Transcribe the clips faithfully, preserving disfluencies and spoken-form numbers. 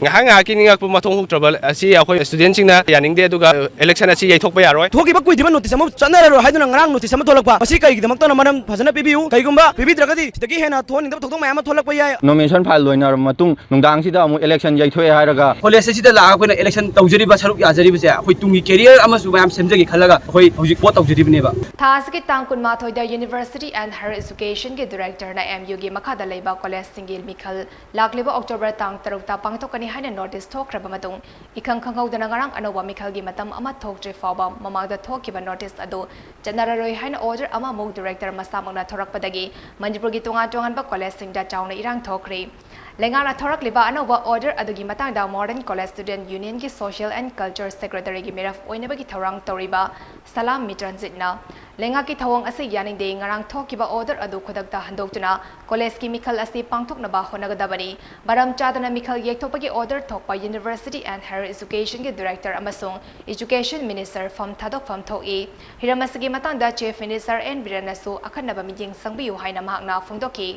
ꯉꯥꯏꯍꯥꯛ ꯉꯥꯏꯍꯥꯛꯀꯤ ꯅꯤꯡꯉꯛꯄ ꯃꯊꯣꯡ ꯍꯨꯛꯇ꯭ꯔꯕ ꯑꯁꯤ ꯑꯩꯈꯣꯏ ꯁ꯭ꯇꯨꯗꯦꯟꯁꯤꯡꯅ ꯌꯥꯅꯤꯡꯗꯦ, ꯑꯗꯨꯒ ꯏꯂꯦꯛꯁꯟ ꯑꯁꯤ ꯌꯩꯊꯣꯛꯄ ꯌꯥꯔꯣꯏ꯫ ꯊꯣꯛꯈꯤꯕ ꯀꯨꯏꯗ꯭ꯔꯤꯕ ꯅꯣꯇꯤꯁ ꯑꯃ ꯆꯠꯅꯔꯔꯣꯏ ꯍꯥꯏꯗꯨꯅ ꯉꯔꯥꯡ ꯅꯣꯇꯤꯁ ꯑꯃ ꯊꯣꯛꯂꯛꯄ, ꯃꯁꯤ ꯀꯔꯤꯒꯤꯗꯃꯛꯇꯅꯣ? ꯃꯔꯝ ꯐꯖꯅ ꯄꯤꯕꯤꯌꯨ꯫ ꯀꯩꯒꯨꯝꯕ ꯄꯤꯕꯤꯗ꯭ꯔꯒꯗꯤ ꯁꯤꯗꯒꯤ ꯍꯦꯟꯅ ꯊꯣꯛꯍꯟꯅꯤꯡꯗꯕ ꯊꯧꯗꯣꯛ ꯃꯌꯥꯝ ꯑꯃ ꯊꯣꯛꯂꯛꯄ ꯌꯥꯏ꯫ ꯅꯣꯃꯤꯅꯦꯁꯟ ꯐꯥꯏꯜ ꯂꯣꯏꯅꯔꯕ ꯃꯇꯨꯡ ꯅꯨꯡꯗꯥꯡꯁꯤꯗ ꯑꯃꯨꯛ ꯏꯂꯦꯛꯁꯟ ꯌꯩꯊꯣꯛꯑꯦ ꯍꯥꯏꯔꯒ ꯀꯣꯂꯦꯖ ꯑꯁꯤꯗ ꯂꯥꯛꯑꯒ ꯑꯩꯈꯣꯏꯅ ꯏꯂꯦꯛꯁꯟ ꯇꯧꯖꯔꯤꯕ, ꯁꯔꯨꯛ ꯌꯥꯖꯔꯤꯕꯁꯦ ꯑꯩꯈꯣꯏ ꯇꯨꯡꯒꯤ ꯀꯦꯔꯤꯌꯔ ꯑꯃꯁꯨ ꯃꯌꯥꯝ ꯁꯦꯝꯖꯒꯦ ꯈꯜꯂꯒ ꯑꯩꯈꯣꯏ ꯍꯧꯖꯤꯛ ꯚꯣꯠ ꯇꯧꯖꯔꯤꯕꯅꯦꯕ꯫ ꯊꯥ ꯑꯁꯤꯒꯤ ꯇꯥꯡ ꯀꯨꯟꯃꯥꯊꯣꯏꯗ University and Higher Educationꯒꯤ Directorꯅ MUꯒꯤ ꯃꯈꯥꯗ ꯂꯩꯕ ꯀꯣꯂꯦꯖꯁꯤꯡꯒꯤ ꯃꯤꯈꯜ ꯂꯥꯛꯂꯤꯕ ꯑꯣꯛꯇꯣꯕꯔ ꯇꯥꯡ ꯇꯔꯨꯛꯇ ꯄꯥꯡꯊꯣꯛꯀꯅꯤ ꯍꯥꯏꯅ ꯅꯣꯇꯤꯁ ꯊꯣꯛꯈ꯭ꯔꯕ ꯃꯇꯨꯡ, ꯏꯈꯪ ꯈꯪꯍꯧꯗꯅ ꯉꯔꯥꯡ ꯑꯅꯧꯕ ꯃꯤꯈꯜꯒꯤ ꯃꯇꯝ ꯑꯃ ꯊꯣꯛꯇ꯭ꯔꯤ ꯐꯥꯎꯕ ꯃꯃꯥꯡꯗ ꯊꯣꯛꯈꯤꯕ ꯅꯣꯇꯤꯁ ꯑꯗꯨ ꯆꯠꯅꯔꯔꯣꯏ ꯍꯥꯏꯅ ꯑꯣꯔꯗꯔ ꯑꯃꯃꯨꯛ ꯗꯤꯔꯦꯛꯇꯔ ꯃꯁꯥꯃꯛꯅ ꯊꯣꯔꯛꯄꯗꯒꯤ ꯃꯅꯤꯄꯨꯔꯒꯤ ꯇꯣꯉꯥꯟ ꯇꯣꯉꯥꯟꯕ ꯀꯣꯂꯦꯖꯁꯤꯡꯗ ꯆꯥꯎꯅ ꯏꯔꯥꯡ ꯊꯣꯛꯈ꯭ꯔꯤ꯫ ꯂꯩꯉꯥꯛꯅ ꯊꯣꯔꯛꯂꯤꯕ ꯑꯅꯧꯕ ꯑꯣꯔꯗꯔ ꯑꯗꯨꯒꯤ ꯃꯇꯥꯡꯗ Modern College Student Unionꯒꯤ Social and Culture Secretaryꯒꯤ ꯃꯤꯔꯦꯞ ꯑꯣꯏꯅꯕꯒꯤ ꯊꯧꯔꯥꯡ ꯇꯧꯔꯤꯕ ꯁꯂꯥꯝ ꯃꯤꯇ꯭ꯔꯟꯖꯤꯠꯅ ꯂꯩꯉꯥꯛꯀꯤ ꯊꯧꯑꯣꯡ ꯑꯁꯤ ꯌꯥꯅꯤꯡꯗꯦ, ꯉꯔꯥꯡ ꯊꯣꯛꯈꯤꯕ ꯑꯣꯔꯗꯔ ꯑꯗꯨ ꯈꯨꯗꯛꯇ ꯍꯟꯗꯣꯛꯇꯨꯅ ꯀꯣꯂꯦꯖꯀꯤ ꯃꯤꯈꯜ ꯑꯁꯤ ꯄꯥꯡꯊꯣꯛꯅꯕ ꯍꯣꯠꯅꯒꯗꯕꯅꯤ꯫ ꯃꯔꯝ ꯆꯥꯗꯅ ꯃꯤꯈꯜ ꯌꯦꯛꯊꯣꯛꯄꯒꯤ ꯑꯣꯔꯗꯔ ꯊꯣꯛꯄ University and Higher Educationꯒꯤ Director ꯑꯃꯁꯨꯡ Education Minister ꯐꯝ ꯊꯥꯗꯣꯛꯐꯝ ꯊꯣꯛꯏ꯫ ꯍꯤꯔꯝ ꯑꯁꯤꯒꯤ ꯃꯇꯥꯡꯗ Chief Minister N ꯕꯤꯔꯦꯟꯅꯁꯨ ꯑꯈꯟꯅꯕ ꯃꯤꯠꯌꯦꯡ ꯆꯪꯕꯤꯌꯨ ꯍꯥꯏꯅ ꯃꯍꯥꯛꯅ ꯐꯣꯡꯗꯣꯛꯈꯤ꯫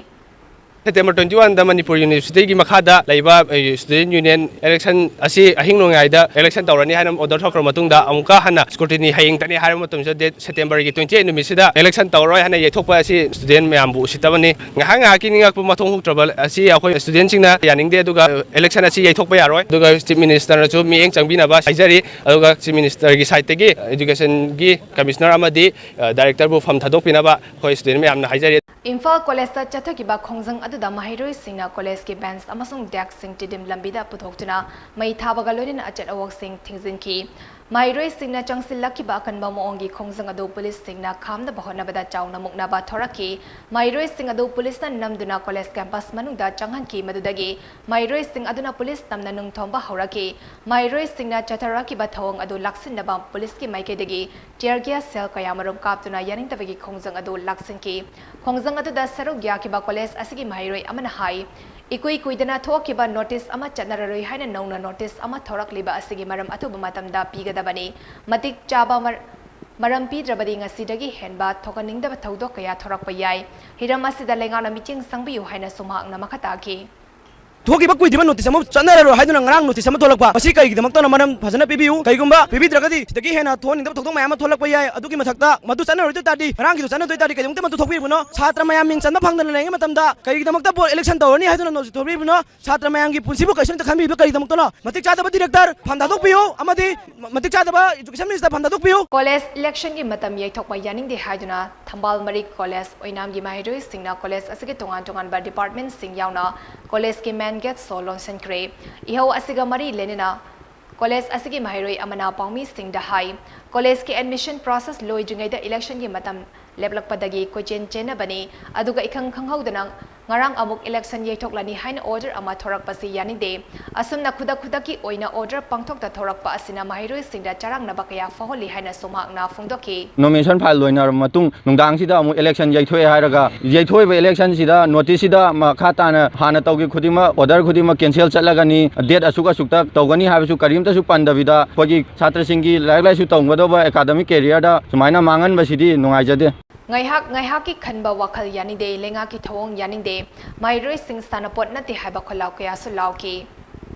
September twenty oneꯗ ꯃꯅꯤꯄꯨꯔ ꯌꯨꯅꯤꯚꯔꯁꯤꯇꯤꯒꯤ ꯃꯈꯥꯗ ꯂꯩꯕ, ꯑ, ꯁ꯭ꯇꯨꯗꯦꯟ ꯌꯨꯅꯤꯌꯟ ꯏꯂꯦꯛꯁꯟ ꯑꯁꯤ ꯑꯍꯤꯡ ꯅꯣꯡꯌꯥꯏꯗ ꯏꯂꯦꯛꯁꯟ ꯇꯧꯔꯅꯤ ꯍꯥꯏꯅ ꯑꯣꯔꯗꯔ ꯊꯣꯛꯈ꯭ꯔ ꯃꯇꯨꯡꯗ ꯑꯃꯨꯛꯀ ꯍꯟꯅ ꯁ꯭ꯀ꯭ꯔꯨꯇꯤꯅꯤ ꯍꯌꯦꯡ ꯇꯅꯤ ꯍꯥꯏꯔꯕ ꯃꯇꯝꯁꯤꯗ, ꯗꯦꯠ Septemberꯒꯤ twenty eight ꯅꯨꯃꯤꯠꯁꯤꯗ ꯏꯂꯦꯛꯁꯟ ꯇꯧꯔꯔꯣꯏ ꯍꯥꯏꯅ ꯌꯩꯊꯣꯛꯄ ꯑꯁꯤ ꯁ꯭ꯇꯨꯗꯦꯟ ꯃꯌꯥꯝꯕꯨ ꯎꯁꯤꯠꯇꯕꯅꯤ꯫ ꯉꯥꯏꯍꯥꯛ ꯉꯥꯏꯍꯥꯛꯀꯤ ꯅꯤꯡꯉꯛꯄ ꯃꯊꯣꯡ ꯍꯨꯛꯇ꯭ꯔꯕ ꯑꯁꯤ ꯑꯩꯈꯣꯏ ꯁ꯭ꯇꯨꯗꯦꯟꯁꯤꯡꯅ ꯌꯥꯅꯤꯡꯗꯦ, ꯑꯗꯨꯒ ꯏꯂꯦꯛꯁꯟ ꯑꯁꯤ ꯌꯩꯊꯣꯛꯄ ꯌꯥꯔꯣꯏ꯫ ꯑꯗꯨꯒ ꯆꯤꯐ ꯃꯤꯅꯤꯁꯇꯔꯅꯁꯨ ꯃꯤꯠꯌꯦꯡ ꯆꯪꯕꯤꯅꯕ ꯍꯥꯏꯖꯔꯤ꯫ ꯑꯗꯨꯒ ꯆꯤꯐ ꯃꯤꯅꯤꯁꯇꯔꯒꯤ ꯁꯥꯏꯠꯇꯒꯤ ꯏꯗꯨꯀꯦꯁꯟꯒꯤ ꯀꯃꯤꯁꯅꯔ ꯑꯃꯗꯤ, ꯑ, ꯗꯥꯏꯔꯦꯛꯇꯔꯕꯨ ꯐꯝ ꯊꯥꯗꯣꯛꯄꯤꯅꯕ ꯑꯩꯈꯣꯏ ꯁ꯭ꯇꯨꯗꯦꯟ ꯃꯌꯥꯝꯅ ꯍꯥꯏꯖꯔꯤ꯫ ꯏꯝꯐꯥꯜ ꯀꯣꯂꯦꯖꯇ ꯆꯠꯊꯈꯤꯕ ꯈꯣꯡꯖꯪ ꯑꯗꯨꯗ ꯃꯍꯩꯔꯣꯏꯁꯤꯡꯅ ꯀꯣꯂꯦꯖꯀꯤ ꯕꯦꯟꯆ ꯑꯃꯁꯨꯡ ꯗꯦꯁꯛꯁꯤꯡ ꯇꯤꯗꯤꯝ ꯂꯝꯕꯤꯗ ꯄꯨꯊꯣꯛꯇꯨꯅ ꯃꯩ ꯊꯥꯕꯒ ꯂꯣꯏꯅꯅ ꯑꯆꯠ ꯑꯋꯣꯛꯁꯤꯡ ꯊꯤꯡꯖꯤꯟꯈꯤ꯫ ꯃꯍꯩꯔꯣꯏꯁꯤꯡꯅ ꯆꯪꯁꯤꯜꯂꯛꯈꯤꯕ ꯑꯀꯟꯕ ꯃꯑꯣꯡꯒꯤ ꯈꯣꯡꯖꯪ ꯑꯗꯨ ꯄꯨꯂꯤꯁꯁꯤꯡꯅ ꯈꯥꯝꯅꯕ ꯍꯣꯠꯅꯕꯗ ꯆꯥꯎꯅ ꯃꯨꯛꯅꯕ ꯊꯣꯔꯛꯈꯤ꯫ ꯃꯍꯩꯔꯣꯏꯁꯤꯡ ꯑꯗꯨ ꯄꯨꯂꯤꯁꯅ ꯅꯝꯗꯨꯅ ꯀꯣꯂꯦꯖ ꯀꯦꯝꯄꯁ ꯃꯅꯨꯡꯗ ꯆꯪꯍꯟꯈꯤ꯫ ꯃꯗꯨꯗꯒꯤ ꯃꯍꯩꯔꯣꯏꯁꯤꯡ ꯑꯗꯨꯅ ꯄꯨꯂꯤꯁ ꯇꯝꯅ ꯅꯨꯡ ꯊꯣꯝꯕ ꯍꯧꯔꯛꯈꯤ꯫ ꯃꯍꯩꯔꯣꯏꯁꯤꯡꯅ ꯆꯠꯊꯔꯛꯈꯤꯕ ꯊꯧꯑꯣꯡ ꯑꯗꯨ ꯂꯥꯛꯁꯤꯟꯅꯕ ꯄꯨꯂꯤꯁꯀꯤ ꯃꯥꯏꯀꯩꯗꯒꯤ tear gas shell ꯀꯌꯥꯃꯔꯨꯝ ꯀꯥꯞꯇꯨꯅ ꯌꯥꯅꯤꯡꯗꯕꯒꯤ ꯈꯣꯡꯖꯪ ꯑꯗꯨ ꯂꯥꯛꯁꯤꯟꯈꯤ꯫ ꯈꯣꯡꯖꯪ ꯑꯗꯨꯗ ꯁꯔꯨꯛ ꯌꯥꯈꯤꯕ ꯀꯣꯂꯦꯖ ꯑꯁꯤꯒꯤ ꯃꯍꯩꯔꯣꯏ ꯑꯃꯅ ꯍꯥꯏ, ꯏꯀꯨꯏ ꯀꯨꯏꯗꯅ ꯊꯣꯛꯈꯤꯕ ꯅꯣꯇꯤꯁ ꯑꯃ ꯆꯠꯅꯔꯔꯣꯏ ꯍꯥꯏꯅ ꯅꯧꯅ ꯅꯣꯇꯤꯁ ꯑꯃ ꯊꯣꯔꯛꯂꯤꯕ ꯑꯁꯤꯒꯤ ꯃꯔꯝ ꯑꯊꯨꯕ ꯃꯇꯝꯗ ꯄꯤꯒꯗꯕꯅꯤ꯫ ꯃꯇꯤꯛ ꯆꯥꯕ ꯃꯔ-, ꯃꯔꯝ ꯄꯤꯗ꯭ꯔꯕꯗꯤ ꯉꯁꯤꯗꯒꯤ ꯍꯦꯟꯕ ꯊꯣꯛꯍꯟꯅꯤꯡꯗꯕ ꯊꯧꯗꯣꯛ ꯀꯌꯥ ꯊꯣꯔꯛꯄ ꯌꯥꯏ꯫ ꯍꯤꯔꯝ ꯑꯁꯤꯗ ꯂꯩꯉꯥꯛꯅ ꯃꯤꯠꯌꯦꯡ ꯆꯪꯕꯤꯌꯨ ꯍꯥꯏꯅꯁꯨ ꯃꯍꯥꯛꯅ ꯃꯈꯥ ꯇꯥꯈꯤ꯫ ꯊꯣꯛꯈꯤꯕ ꯀꯨꯏꯗ꯭ꯔꯤꯕ ꯅꯣꯇꯤꯁ ꯑꯃ ꯆꯠꯅꯔꯔꯣꯏ ꯍꯥꯏꯗꯨꯅ ꯉꯔꯥꯡ ꯅꯣꯇꯤꯁ ꯑꯃ ꯊꯣꯛꯂꯛꯄ, ꯃꯁꯤ ꯀꯩꯒꯤꯗꯃꯛꯇꯅꯣ? ꯃꯔꯝ ꯐꯖꯅ ꯄꯤꯕꯤꯌꯨ꯫ ꯀꯩꯒꯨꯝꯕ ꯄꯤꯕꯤꯗ꯭ꯔꯒꯗꯤ ꯁꯤꯗꯒꯤ ꯍꯦꯟꯅ ꯊꯣꯛꯍꯟꯅꯤꯡꯗꯕ ꯊꯧꯗꯣꯛ ꯃꯌꯥꯝ ꯑꯃ ꯊꯣꯛꯂꯛꯄ ꯌꯥꯏ꯫ ꯑꯗꯨꯒꯤ ꯃꯊꯛꯇ ꯃꯗꯨ ꯆꯠꯅꯔꯣꯏꯗꯣꯏ ꯇꯥꯔꯗꯤ, ꯉꯔꯥꯡꯒꯤꯗꯨ ꯆꯠꯅꯗꯣꯏ ꯇꯥꯔꯗꯤ ꯀꯩꯗꯧꯉꯩꯗ ꯃꯗꯨ ꯊꯣꯛꯄꯤꯔꯤꯕꯅꯣ? ꯁꯥꯇ꯭ꯔ ꯃꯌꯥꯝ ꯃꯤꯡ ꯆꯟꯕ ꯐꯪꯗꯅ ꯂꯩꯔꯤꯉꯩ ꯃꯇꯝꯗ ꯀꯔꯤꯒꯤꯗꯃꯛꯇ ꯕꯣꯔꯗ ꯏꯂꯦꯛꯁꯟ ꯇꯧꯔꯅꯤ ꯍꯥꯏꯗꯨꯅ ꯅꯣꯇꯤꯁ ꯊꯣꯛꯄꯤꯔꯤꯕꯅꯣ? ꯁꯥꯇ꯭ꯔ ꯃꯌꯥꯝꯒꯤ ꯄꯨꯟꯁꯤꯕꯨ ꯀꯩꯁꯨ ꯑꯝꯇ ꯈꯟꯕꯤꯕ ꯀꯔꯤꯒꯤꯗꯃꯛꯇꯅꯣ? ꯃꯇꯤꯛ ꯆꯥꯗꯕ ꯗꯤꯔꯦꯛꯇꯔ ꯐꯝꯊꯥꯗꯣꯛꯄꯤꯌꯨ ꯑꯃꯗꯤ ꯃꯇꯤꯛ ꯆꯥꯗꯕ ꯏꯗꯨꯀꯦꯁꯟ ꯃꯤꯅꯤꯁꯇꯔ ꯐꯝꯊꯥꯗꯣꯛꯄꯤꯌꯨ꯫ ꯀꯣꯂꯦꯖ ꯏꯂꯦꯛꯁꯟꯒꯤ ꯃꯇꯝ ꯌꯩꯊꯣꯛꯄ ꯌꯥꯅꯤꯡꯗꯦ ꯍꯥꯏꯗꯨꯅ ꯊꯝꯕꯥꯜ ꯃꯔꯤ ꯀꯣꯂꯦꯖ ꯑꯣꯏꯅꯥꯝꯒꯤ ꯃꯍꯩꯔꯣꯏꯁꯤꯡꯅ ꯀꯣꯂꯦꯖ ꯑꯁꯤꯒꯤ ꯇꯣꯉꯥꯟ ꯇꯣꯉꯥꯟꯕ ꯗꯤꯄꯥꯔꯠꯃꯦꯟꯠꯁꯤꯡ ꯌꯥꯎꯅ ꯀꯣꯂꯦꯖꯀꯤ ꯃꯦꯟ ꯒꯦꯠ ꯁꯣ ꯂꯣꯟꯁꯤꯟꯈ꯭ꯔꯦ꯫ ꯏꯍꯧ ꯑꯁꯤꯒ ꯃꯔꯤ ꯂꯩꯅꯅ ꯀꯣꯂꯦꯖ ꯑꯁꯤꯒꯤ ꯃꯍꯩꯔꯣꯏ ꯑꯃꯅ ꯄꯥꯎꯃꯤꯁꯤꯡꯗ ꯍꯥꯏ, ꯀꯣꯂꯦꯖꯀꯤ ꯑꯦꯗꯃꯤꯁꯟ ꯄ꯭ꯔꯣꯁꯦꯁ ꯂꯣꯏꯗ꯭ꯔꯤꯉꯩꯗ ꯏꯂꯦꯛꯁꯟꯒꯤ ꯃꯇꯝ ꯂꯦꯞꯂꯛꯄꯗꯒꯤ ꯀꯣꯏꯆꯦꯟ ꯆꯦꯟꯅꯕꯅꯤ, ꯑꯗꯨꯒ ꯏꯈꯪ ꯈꯪꯍꯧꯗꯅ ꯉꯔꯥꯡ ꯑꯃꯨꯛ ꯏꯂꯦꯛꯁꯟ ꯌꯩꯊꯣꯛꯂꯅꯤ ꯍꯥꯏꯅ ꯑꯣꯔꯗꯔ ꯑꯃ ꯊꯣꯔꯛꯄꯁꯤ ꯌꯥꯅꯤꯡꯗꯦ꯫ ꯑꯁꯨꯝꯅ ꯈꯨꯗꯛ ꯈꯨꯗꯛꯀꯤ ꯑꯣꯏꯅ ꯑꯣꯔꯗꯔ ꯄꯥꯡꯊꯣꯛꯇ ꯊꯣꯔꯛꯄ ꯑꯁꯤꯅ ꯃꯍꯩꯔꯣꯏꯁꯤꯡꯗ ꯆꯔꯥꯡꯅꯕ ꯀꯌꯥ ꯐꯥꯎꯍꯜꯂꯤ ꯍꯥꯏꯅꯁꯨ ꯃꯍꯥꯛꯅ ꯐꯣꯡꯗꯣꯛꯈꯤ꯫ ꯅꯣꯃꯤꯅꯦꯁꯟ ꯐꯥꯏꯜ ꯂꯣꯏꯅꯔꯕ ꯃꯇꯨꯡ ꯅꯨꯡꯗꯥꯡꯁꯤꯗ ꯑꯃꯨꯛ ꯏꯂꯦꯛꯁꯟ ꯌꯩꯊꯣꯛꯑꯦ ꯍꯥꯏꯔꯒ, ꯌꯩꯊꯣꯛꯏꯕ ꯏꯂꯦꯛꯁꯟꯁꯤꯗ ꯅꯣꯇꯤꯁꯁꯤꯗ ꯃꯈꯥ ꯇꯥꯅ ꯍꯥꯟꯅ ꯇꯧꯈꯤꯕ ꯈꯨꯗꯤꯡꯃꯛ, ꯑꯣꯔꯗꯔ ꯈꯨꯗꯤꯡꯃꯛ ꯀꯦꯟꯁꯦꯜ ꯆꯠꯂꯒꯅꯤ, ꯗꯦꯠ ꯑꯁꯨꯛ ꯑꯁꯨꯛꯇ ꯇꯧꯒꯅꯤ ꯍꯥꯏꯕꯁꯨ ꯀꯔꯤꯝꯇꯁꯨ ꯄꯟꯗꯕꯤꯗ ꯑꯩꯈꯣꯏꯒꯤ ꯁꯥꯇ꯭ꯔꯁꯤꯡꯒꯤ ꯂꯥꯏꯔꯤꯛ ꯂꯥꯏꯁꯨ ꯇꯝꯒꯗꯧꯕ ꯑꯦꯀꯥꯗꯃꯤꯛ ꯀꯦꯔꯤꯌꯔꯗ ꯁꯨꯃꯥꯏꯅ ꯃꯥꯡꯍꯟꯕꯁꯤꯗꯤ ꯅꯨꯡꯉꯥꯏꯖꯗꯦ꯫ ꯉꯥꯏꯍꯥꯛ ꯉꯥꯏꯍꯥꯛꯀꯤ ꯈꯟꯕ ꯋꯥꯈꯜ ꯌꯥꯅꯤꯡꯗꯦ, ꯂꯩꯉꯥꯛꯀꯤ ꯊꯧꯑꯣꯡ ꯌꯥꯅꯤꯡꯗꯦ, ꯃꯍꯩꯔꯣꯏꯁꯤꯡ ꯁꯥꯟꯅꯄꯣꯠ ꯅꯠꯇꯦ ꯍꯥꯏꯕ ꯈꯣꯜꯂꯥꯎ ꯀꯌꯥꯁꯨ ꯂꯥꯎꯈꯤ꯫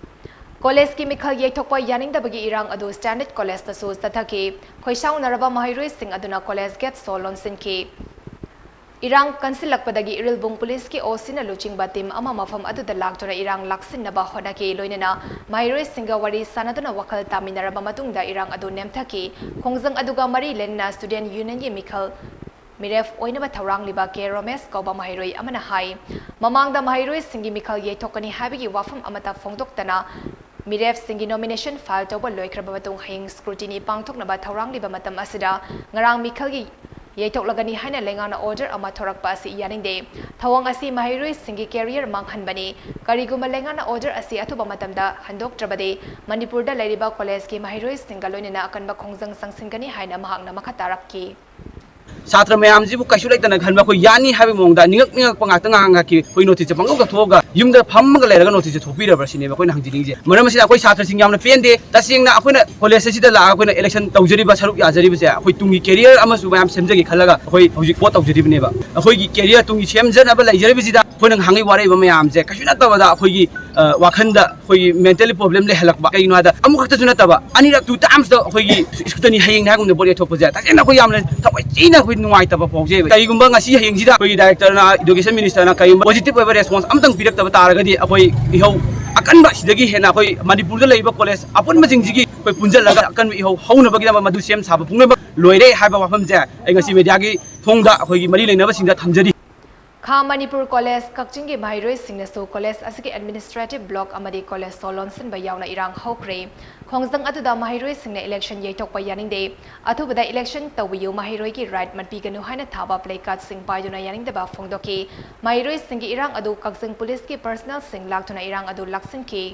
ꯀꯣꯂꯦꯖꯀꯤ ꯃꯤꯈꯜ ꯌꯩꯊꯣꯛꯄ ꯌꯥꯅꯤꯡꯗꯕꯒꯤ ꯏꯔꯥꯡ ꯑꯗꯨ ꯁ꯭ꯇꯦꯟꯗꯔꯗ ꯀꯣꯂꯦꯖꯇꯁꯨ ꯆꯠꯊꯈꯤ꯫ ꯈꯣꯏꯁꯥꯎꯅꯔꯕ ꯃꯍꯩꯔꯣꯏꯁꯤꯡ ꯑꯗꯨꯅ ꯀꯣꯂꯦꯖ ꯒꯦꯠ ꯁꯣ ꯂꯣꯟꯁꯤꯟꯈꯤ꯫ ꯏꯔꯥꯡ ꯀꯟꯁꯤꯜꯂꯛꯄꯗꯒꯤ ꯏꯔꯤꯜꯕꯨꯡ ꯄꯨꯂꯤꯁꯀꯤ ꯑꯣ ꯁꯤꯅ ꯂꯨꯆꯤꯡꯕ ꯇꯤꯝ ꯑꯃ ꯃꯐꯝ ꯑꯗꯨꯗ ꯂꯥꯛꯇꯨꯅ ꯏꯔꯥꯡ ꯂꯥꯛꯁꯤꯟꯅꯕ ꯍꯣꯠꯅꯈꯤ꯫ ꯂꯣꯏꯅꯅ ꯃꯍꯩꯔꯣꯏꯁꯤꯡꯒ ꯋꯥꯔꯤ ꯁꯥꯟꯅꯗꯨꯅ ꯋꯥꯈꯜ ꯇꯥꯃꯤꯟꯅꯔꯕ ꯃꯇꯨꯡꯗ ꯏꯔꯥꯡ ꯑꯗꯨ ꯅꯦꯝꯊꯈꯤ꯫ ꯈꯣꯡꯖꯪ ꯑꯗꯨꯒ ꯃꯔꯤ ꯂꯩꯅꯅ ꯁ꯭ꯇꯨꯗꯦꯟꯠ ꯌꯨꯅꯤꯌꯟꯒꯤ ꯃꯤꯈꯜ ꯃꯤꯔꯦꯞ ꯑꯣꯏꯅꯕ ꯊꯧꯔꯥꯡꯂꯤꯕ ꯀꯦ ꯔꯣꯃꯦꯁ ꯀꯧꯕ ꯃꯍꯩꯔꯣꯏ ꯑꯃꯅ ꯍꯥꯏ, ꯃꯃꯥꯡꯗ ꯃꯍꯩꯔꯣꯏꯁꯤꯡꯒꯤ ꯃꯤꯈꯜ ꯌꯩꯊꯣꯛꯀꯅꯤ ꯍꯥꯏꯕꯒꯤ ꯋꯥꯐꯝ ꯑꯃꯠꯇ ꯐꯣꯡꯗꯣꯛꯇꯅ ꯃꯤꯔꯦꯞꯁꯤꯡꯒꯤ ꯅꯣꯃꯤꯅꯦꯁꯟ ꯐꯥꯏꯜ ꯇꯧꯕ ꯂꯣꯏꯈ꯭ꯔꯕ ꯃꯇꯨꯡ ꯍꯌꯦꯡ ꯁ꯭ꯀ꯭ꯔꯨꯇꯤꯅꯤ ꯄꯥꯡꯊꯣꯛꯅꯕ ꯊꯧꯔꯥꯡꯂꯤꯕ ꯃꯇꯝ ꯑꯁꯤꯗ ꯉꯔꯥꯡ ꯃꯤꯈꯜꯒꯤ ꯌꯩꯊꯣꯛꯂꯒꯅꯤ ꯍꯥꯏꯅ ꯂꯩꯉꯥꯛꯅ ꯑꯣꯔꯗꯔ ꯑꯃ ꯊꯣꯔꯛꯄ ꯑꯁꯤ ꯌꯥꯅꯤꯡꯗꯦ꯫ ꯊꯧꯑꯣꯡ ꯑꯁꯤ ꯃꯍꯩꯔꯣꯏꯁꯤꯡꯒꯤ ꯀꯦꯔꯤꯌꯔ ꯃꯥꯡꯍꯟꯕꯅꯤ꯫ ꯀꯔꯤꯒꯨꯝꯕ ꯂꯩꯉꯥꯛꯅ ꯑꯣꯔꯗꯔ ꯑꯁꯤ ꯑꯊꯨꯕ ꯃꯇꯝꯗ ꯍꯟꯗꯣꯛꯇ꯭ꯔꯕꯗꯤ ꯃꯅꯤꯄꯨꯔꯗ ꯂꯩꯔꯤꯕ ꯀꯣꯂꯦꯖꯀꯤ ꯃꯍꯩꯔꯣꯏꯁꯤꯡꯒ ꯂꯣꯏꯅꯅ ꯑꯀꯟꯕ ꯈꯣꯡꯖꯪ ꯆꯪꯁꯤꯟꯒꯅꯤ ꯍꯥꯏꯅ ꯃꯍꯥꯛꯅ ꯃꯈꯥ ꯇꯥꯔꯛꯈꯤ꯫ ꯁꯥꯇ꯭ꯔ ꯃꯌꯥꯝꯁꯤꯕꯨ ꯀꯩꯁꯨ ꯂꯩꯇꯅ ꯈꯟꯕ, ꯑꯩꯈꯣꯏ ꯌꯥꯅꯤ ꯍꯥꯏꯕꯒꯤ ꯃꯑꯣꯡꯗ ꯅꯤꯡꯉꯛ ꯅꯤꯡꯉꯛꯄ ꯉꯥꯛꯇ ꯉꯥꯏꯍꯥꯛ ꯉꯥꯏꯍꯥꯛꯀꯤ ꯑꯩꯈꯣꯏ ꯅꯣꯇꯤꯁꯁꯦ ꯄꯪꯂꯧꯗ ꯊꯣꯛꯑꯒ ꯌꯨꯝꯗ ꯐꯝꯃꯒ ꯂꯩꯔꯒ ꯅꯣꯇꯤꯁꯁꯦ ꯊꯣꯛꯄꯤꯔꯕ꯭ꯔꯥ ꯁꯤꯅꯦꯕ ꯑꯩꯈꯣꯏꯅ ꯍꯪꯖꯅꯤꯡꯉꯤꯁꯦ꯫ ꯃꯔꯝ ꯑꯁꯤꯅ ꯑꯩꯈꯣꯏ ꯁꯥꯇ꯭ꯔꯁꯤꯡ ꯌꯥꯝꯅ ꯄꯦꯟꯗꯦ꯫ ꯇꯁꯦꯡꯅ ꯑꯩꯈꯣꯏꯅ ꯀꯣꯂꯦꯖ ꯑꯁꯤꯗ ꯂꯥꯛꯑꯒ ꯑꯩꯈꯣꯏꯅ ꯏꯂꯦꯛꯁꯟ ꯇꯧꯖꯔꯤꯕ, ꯁꯔꯨꯛ ꯌꯥꯖꯔꯤꯕꯁꯦ ꯑꯩꯈꯣꯏ ꯇꯨꯡꯒꯤ ꯀꯦꯔꯤꯌꯔ ꯑꯃꯁꯨ ꯃꯌꯥꯝ ꯁꯦꯝꯖꯒꯦ ꯈꯜꯂꯒ ꯑꯩꯈꯣꯏ ꯍꯧꯖꯤꯛ ꯚꯣꯠ ꯇꯧꯖꯔꯤꯕꯅꯦꯕ꯫ ꯑꯩꯈꯣꯏꯒꯤ ꯀꯦꯔꯤꯌꯔ ꯇꯨꯡꯒꯤ ꯁꯦꯝꯖꯅꯕ ꯂꯩꯖꯔꯤꯕꯁꯤꯗ ꯑꯩꯈꯣꯏꯅ ꯉꯍꯥꯟꯉꯩ ꯋꯥꯔꯛꯏꯕ ꯃꯌꯥꯝꯁꯦ ꯀꯩꯁꯨ ꯅꯠꯇꯕꯗ ꯑꯩꯈꯣꯏꯒꯤ, ꯑ, ꯋꯥꯈꯟꯗ ꯑꯩꯈꯣꯏꯒꯤ mentally problem ꯂꯩꯍꯜꯂꯛꯄ꯫ ꯀꯩꯒꯤꯅꯣ ꯍꯥꯏꯗ ꯑꯃꯨꯛ ꯈꯛꯇꯁꯨ ꯅꯠꯇꯕ ꯑꯅꯤꯔꯛ, two times ꯇ ꯑꯩꯈꯣꯏꯒꯤ scrutiny ꯍꯌꯦꯡꯅꯦ ꯍꯥꯏꯒꯨꯝꯗ ꯚꯣꯠ ꯌꯩꯊꯣꯛꯄꯁꯦ ꯇꯁꯦꯡꯅ ꯑꯩꯈꯣꯏ ꯌꯥꯝꯅ ꯊꯃꯣꯏ ꯊꯤꯅ ꯑꯩꯈꯣꯏ ꯅꯨꯡꯉꯥꯏꯇꯕ ꯐꯥꯎꯖꯩꯕ꯫ ꯀꯔꯤꯒꯨꯝꯕ ꯉꯁꯤ ꯍꯌꯦꯡꯁꯤꯗ ꯑꯩꯈꯣꯏꯒꯤ director ꯅ, education minister ꯅ ꯀꯔꯤꯒꯨꯝꯕ positive ꯑꯣꯏꯕ response ꯑꯝꯇꯪ ꯄꯤꯔꯛꯇꯕ ꯇꯥꯔꯒꯗꯤ ꯑꯩꯈꯣꯏ ꯏꯍꯧ ꯑꯀꯟꯕ ꯁꯤꯗꯒꯤ ꯍꯦꯟꯅ ꯑꯩꯈꯣꯏ ꯃꯅꯤꯄꯨꯔꯗ ꯂꯩꯔꯤꯕ ꯀꯣꯂꯦꯖ ꯑꯄꯨꯟꯕꯁꯤꯡꯁꯤꯒꯤ ꯑꯩꯈꯣꯏ ꯄꯨꯟꯁꯤꯜꯂꯒ ꯑꯀꯟꯕ ꯏꯍꯧ ꯍꯧꯅꯕꯒꯤꯗꯃꯛ ꯃꯗꯨ ꯁꯦꯝ ꯁꯥꯕ ꯄꯨꯝꯅꯃꯛ ꯂꯣꯏꯔꯦ ꯍꯥꯏꯕ ꯋꯥꯐꯝꯁꯦ ꯑꯩ ꯉꯁꯤ media ꯒꯤ ꯊꯣꯡꯗ ꯑꯩꯈꯣꯏꯒꯤ ꯃꯔꯤ ꯂꯩꯅꯕꯁꯤꯡꯗ ꯊꯝꯖꯔꯤ꯫ ꯈꯥ ꯃꯅꯤꯄꯨꯔ ꯀꯣꯂꯦꯖ ꯀꯛꯆꯤꯡꯒꯤ ꯃꯍꯩꯔꯣꯏꯁꯤꯡꯅꯁꯨ ꯀꯣꯂꯦꯖ ꯑꯁꯤꯒꯤ administrative block ꯑꯃꯗꯤ ꯀꯣꯂꯦꯖ ꯍꯣꯜ ꯂꯣꯟꯁꯤꯟꯕ ꯌꯥꯎꯅ ꯏꯔꯥꯡ ꯍꯧꯈ꯭ꯔꯦ꯫ ꯈꯣꯡꯖꯪ ꯑꯗꯨꯗ ꯃꯍꯩꯔꯣꯏꯁꯤꯡꯅ election ꯌꯩꯊꯣꯛꯄ ꯌꯥꯅꯤꯡꯗꯦ, ꯑꯊꯨꯕꯗ election ꯇꯧꯕꯤꯌꯨ, ꯃꯍꯩꯔꯣꯏꯒꯤ right ꯃꯠꯄꯤꯒꯅꯨ ꯍꯥꯏꯅ ꯊꯥꯕ placard ꯁꯤꯡ ꯄꯥꯏꯗꯨꯅ ꯌꯥꯅꯤꯡꯗꯕ ꯐꯣꯡꯗꯣꯛꯈꯤ꯫ ꯃꯍꯩꯔꯣꯏꯁꯤꯡꯒꯤ ꯏꯔꯥꯡ ꯑꯗꯨ ꯀꯛꯆꯤꯡ ꯄꯨꯂꯤꯁꯀꯤ personnel ꯁꯤꯡ ꯂꯥꯛꯇꯨꯅ ꯏꯔꯥꯡ ꯑꯗꯨ ꯂꯥꯛꯁꯤꯟꯈꯤ꯫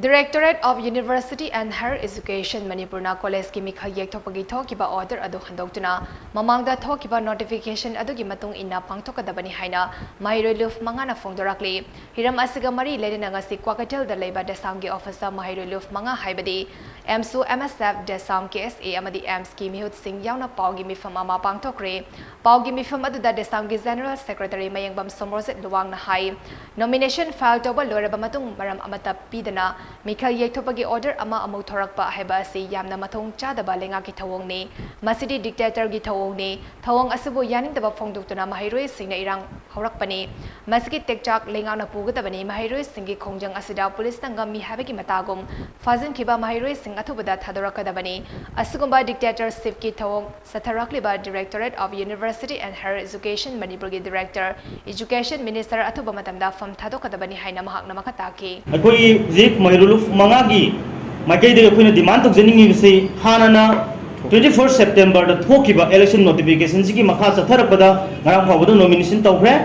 Directorate of University and Higher Education ꯃꯅꯤꯄꯨꯔꯅ ꯀꯣꯂꯦꯖꯀꯤ ꯃꯤꯈꯜ ꯌꯩꯊꯣꯛꯄꯒꯤ ꯊꯣꯛꯈꯤꯕ order ꯑꯗꯨ ꯍꯟꯗꯣꯛꯇꯨꯅ ꯃꯃꯥꯡꯗ ꯊꯣꯛꯈꯤꯕ notification ꯑꯗꯨꯒꯤ ꯃꯇꯨꯡ ꯏꯟꯅ ꯄꯥꯡꯊꯣꯛꯀꯗꯕꯅꯤ ꯍꯥꯏꯅ ꯃꯍꯩꯔꯣꯏ ꯂꯨꯞ ꯃꯉꯥꯅ ꯐꯣꯡꯗꯣꯔꯛꯂꯤ꯫ ꯍꯤꯔꯝ ꯑꯁꯤꯒ ꯃꯔꯤ ꯂꯩꯅꯅ ꯉꯁꯤ ꯀ꯭ꯋꯥꯀꯩꯊꯦꯜꯗ ꯂꯩꯕ ꯗꯦꯁꯥꯝꯒꯤ office ꯇ ꯃꯍꯩꯔꯣꯏ ꯂꯨꯞ ꯃꯉꯥ ꯍꯥꯏꯕꯗꯤ ꯑꯦꯝꯁꯨ, ꯑꯦꯝ ꯑꯦꯁ ꯑꯦꯐ, ꯗꯦꯁꯥꯝ, ꯀꯦ ꯑꯦꯁ ꯑꯦ ꯑꯃꯗꯤ ꯑꯦꯝꯁꯀꯤ ꯃꯤꯍꯨꯠꯁꯤꯡ ꯌꯥꯎꯅ ꯄꯥꯎꯒꯤ ꯃꯤꯐꯝ ꯑꯃ ꯄꯥꯡꯊꯣꯛꯈ꯭ꯔꯦ꯫ ꯄꯥꯎꯒꯤ ꯃꯤꯐꯝ ꯑꯗꯨꯗ ꯗꯦꯁꯥꯝꯒꯤ General Secretary ꯃꯌꯦꯡꯕꯝ ꯁꯣꯃꯣꯔꯖꯤꯠ ꯂꯨꯋꯥꯡꯅ ꯍꯥꯏ, nomination file ꯇꯧꯕ ꯂꯣꯏꯔꯕ ꯃꯇꯨꯡ ꯃꯔꯝ ꯑꯃꯠꯇ ꯄꯤꯗꯅ ꯃꯤꯈꯜ ꯌꯩꯊꯣꯛꯄꯒꯤ order ꯑꯃ ꯑꯃꯨꯛ ꯊꯣꯔꯛꯄ ꯍꯥꯏꯕ ꯑꯁꯤ ꯌꯥꯝꯅ ꯃꯊꯣꯡ ꯆꯥꯗꯕ ꯂꯩꯉꯥꯛꯀꯤ ꯊꯧꯑꯣꯡꯅꯤ꯫ ꯃꯁꯤꯗꯤ dictatorꯒꯤ ꯊꯧꯑꯣꯡꯅꯤ꯫ ꯊꯧꯑꯣꯡ ꯑꯁꯤꯕꯨ ꯌꯥꯅꯤꯡꯗꯕ ꯐꯣꯡꯗꯣꯛꯇꯨꯅ ꯃꯍꯩꯔꯣꯏꯁꯤꯡꯅ ꯏꯔꯥꯡ ꯍꯧꯔꯛꯄꯅꯤ꯫ ꯃꯁꯤꯒꯤ ꯇꯦꯛꯆꯥꯛ ꯂꯩꯉꯥꯛꯅ ꯄꯨꯒꯗꯕꯅꯤ꯫ ꯃꯍꯩꯔꯣꯏꯁꯤꯡꯒꯤ ꯈꯣꯡꯖꯪ ꯑꯁꯤꯗ ꯄꯨꯂꯤꯁꯅ ꯉꯝꯃꯤ ꯍꯥꯏꯕꯒꯤ ꯃꯇꯥꯒꯨꯝ ꯐꯥꯖꯤꯟꯈꯤꯕ ꯃꯍꯩꯔꯣꯏꯁꯤꯡ ꯑꯊꯨꯕꯗ ꯊꯥꯗꯣꯔꯛꯀꯗꯕꯅꯤ꯫ ꯑꯁꯤꯒꯨꯝꯕ dictatorshipꯀꯤ ꯊꯧꯑꯣꯡ ꯆꯠꯊꯔꯛꯂꯤꯕ Directorate of University and Higher Education ꯃꯅꯤꯄꯨꯔꯒꯤ director, education minister ꯑꯊꯨꯕ ꯃꯇꯝꯗ ꯐꯝ ꯊꯥꯗꯣꯛꯀꯗꯕꯅꯤ ꯍꯥꯏꯅ ꯃꯍꯥꯛꯅ ꯃꯈꯥ ꯇꯥꯈꯤ꯫ ꯑꯩꯈꯣꯏꯒꯤ ꯍꯧꯖꯤꯛ ꯃꯍꯩꯔꯣꯏ ꯂꯨꯞ ꯃꯉꯥꯒꯤ ꯃꯥꯏꯀꯩꯗꯒꯤ ꯑꯩꯈꯣꯏꯅ demand ꯇꯧꯖꯅꯤꯡꯉꯤꯕꯁꯤ, ꯍꯥꯟꯅꯅ twenty first Septemberꯗ ꯊꯣꯛꯈꯤꯕ election notificationꯁꯤꯒꯤ ꯃꯈꯥ ꯆꯠꯊꯔꯛꯄꯗ ꯉꯔꯥꯡ ꯐꯥꯎꯕꯗ nomination ꯇꯧꯈ꯭ꯔꯦ꯫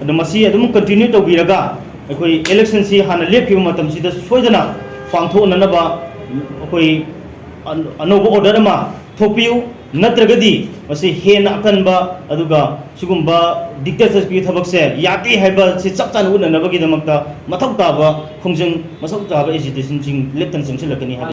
ꯑꯗꯣ ꯃꯁꯤ ꯑꯗꯨꯝ continue ꯇꯧꯕꯤꯔꯒ ꯑꯩꯈꯣꯏ electionꯁꯤ ꯍꯥꯟꯅ ꯂꯦꯞꯈꯤꯕ ꯃꯇꯝꯁꯤꯗ ꯁꯣꯏꯗꯅ ꯄꯥꯡꯊꯣꯛꯅꯅꯕ ꯑꯩꯈꯣꯏ ꯑꯅꯧꯕ order ꯑꯃ ꯊꯣꯛꯄꯤꯌꯨ, ꯅꯠꯇ꯭ꯔꯒꯗꯤ ꯃꯁꯤ ꯍꯦꯟꯅ ꯑꯀꯟꯕ ꯑꯗꯨꯒ ꯁꯤꯒꯨꯝꯕ dictatorshipꯀꯤ ꯊꯕꯛꯁꯦ ꯌꯥꯗꯦ ꯍꯥꯏꯕꯁꯤ ꯆꯞ ꯆꯥꯅ ꯎꯠꯅꯅꯕꯒꯤꯗꯃꯛꯇ ꯃꯊꯧ ꯇꯥꯕ ꯈꯣꯡꯖꯪ, ꯃꯊꯧ ꯇꯥꯕ agitationꯁꯤꯡ ꯂꯦꯞꯇꯅ ꯆꯪꯁꯤꯜꯂꯛꯀꯅꯤ ꯍꯥꯏꯕ꯫